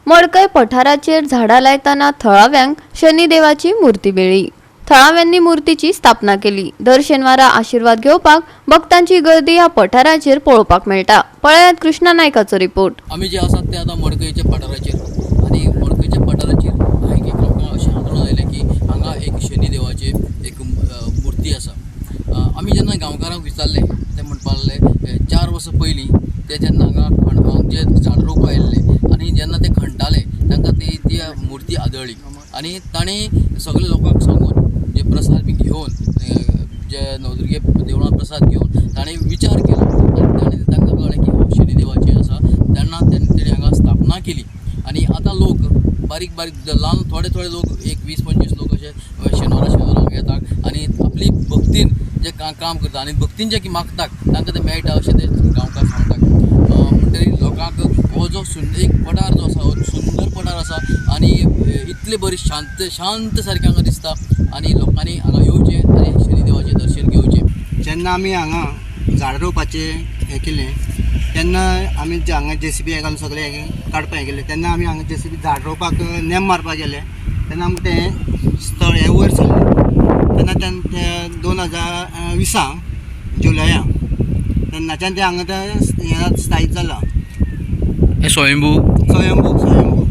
मडकय पठाराचेर झाडां लायतना थळाव्यांक शनिदेवाची मूर्ती मेळ्ळी. थळाव्यांनी मूर्तीची स्थापना केली. दर शेनवारा आशिर्वाद घेवपाक भक्तांची गर्दी ह्या पठाराचेर पळोवपाक मेळटा. पळयात कृष्णा नायकाचो रिपोर्ट. आमी जे आसात ते आतां मडकयच्या पठाराचेर आनी मडकयच्या पठाराचेर हांगा एक लोकांक अशें हांतरुण आयलें की हांगा एक शनी देवाची एक मुर्ती आसा. आमी जेन्ना गांवकारांक विचारलें ते म्हणपाक लागले 4 वर्सां पयलीं ते जेन्ना हांगा जे झाड रोवपाक आयिल्ले आनी जेन्ना ते खणटाले तांकां ती ती मुर्ती आदळ्ळी आनी तांणी सगळे लोकांक सांगून जे प्रसाद बी घेवन जे नवदुर्गे देवळांत प्रसाद घेवन ताणें विचार केलो आनी ताणें तांकां कळ्ळें की हो शनी देवाची आसा. तेन्ना तेणी हांगा स्थापना केली आनी आतां लोक बारीक बारीक ल्हान थोडे थोडे लोक एक 20-25 लोक अशे शेनवारा शेनवारा हांगा येतात आनी आपली भक्तीन जे काम करता आनी भक्तीन जे मागतात तांकां तें मेळटा अशें ते गांवकार सांगतात. म्हणटरीर लोकांक हो जो एक पठार जो आसा हो सुंदर पठार आसा आनी इतले बरी शांत शांत सारकें हांगा दिसता आनी लोकांनी हांगा येवचें आनी शनी देवाचें दर्शन घेवचें. जेन्ना आमी हांगा झाड रोवपाचें हें केलें तेन्ना आमी जे हांगा जेसीबी हें घालून सगळें हें काडपाक हें केलें तेन्ना आमी हांगा जेसीबी झाड रोवपाक नेम मारपाक गेले तेन्ना आमकां तें स्थळ हें वयर सरलें. तेन्ना तें 2020 जुलया तेन्नाच्यान तें हांगा तें हें स्थायीक जालां. हें स्वयंभू स्वयंभू स्वयंभू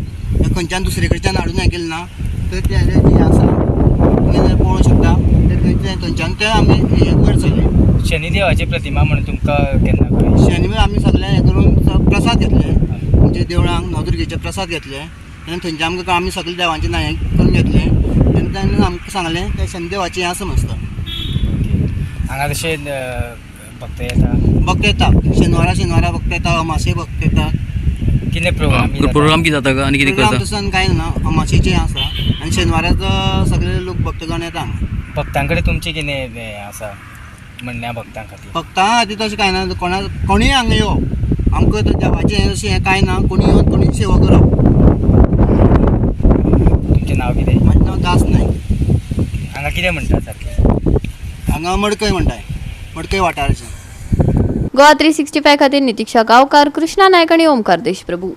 हें खंयच्यान दुसरे कडच्यान हाडून हें केलें ना तर तें हें आसा तुमी पळोवंक शकता. तर थंयच्यान तें आमी हें वयर सरलें. शनिदेवाची प्रतिमा म्हणून तुमकां केन्ना कळ्ळी? शनिवार आमी सगळे हें करून प्रसाद घेतले म्हणजे देवळांक नवदुर्गेचे प्रसाद घेतले आनी थंयचे आमकां आमी सगळे देवांचे नांव हें करून घेतले तेन्ना तांणी आमकां सांगलें तें शनिदेवाचें हें आसा समजता. हांगा तशें भक्त येता? भक्त येता शेनवारा शेनवारा भक्त येता, अमाशे भक्त येता. कितें प्रोग्राम? प्रोग्राम कितें जाता आनी कितें प्रोग्राम करता? तसो कांय ना, अमाशेचें आसा आनी शेनवाराक सगळे लोक भक्तगण येता हांगा. भक्तां कडेन तुमचें कितें हें आसा म्हणणें भक्तां खातीर? भक्तां खातीर तशें कांय ना, कोणूय हांगा यो आमकां देवाचें हें अशें हें कांय ना, कोणी येवन कोणी सेवा करप. तुमचें नांव कितें? म्हाजें नांव दास नायक. हांगा कितें म्हणटा सारकें? हांगा मडकय म्हणटाय, मडकय वाठाराचें. गोवा 365 खातीर नितिक्षा गांवकार, कृष्णा नायक आनी ओमकार देशप्रभू.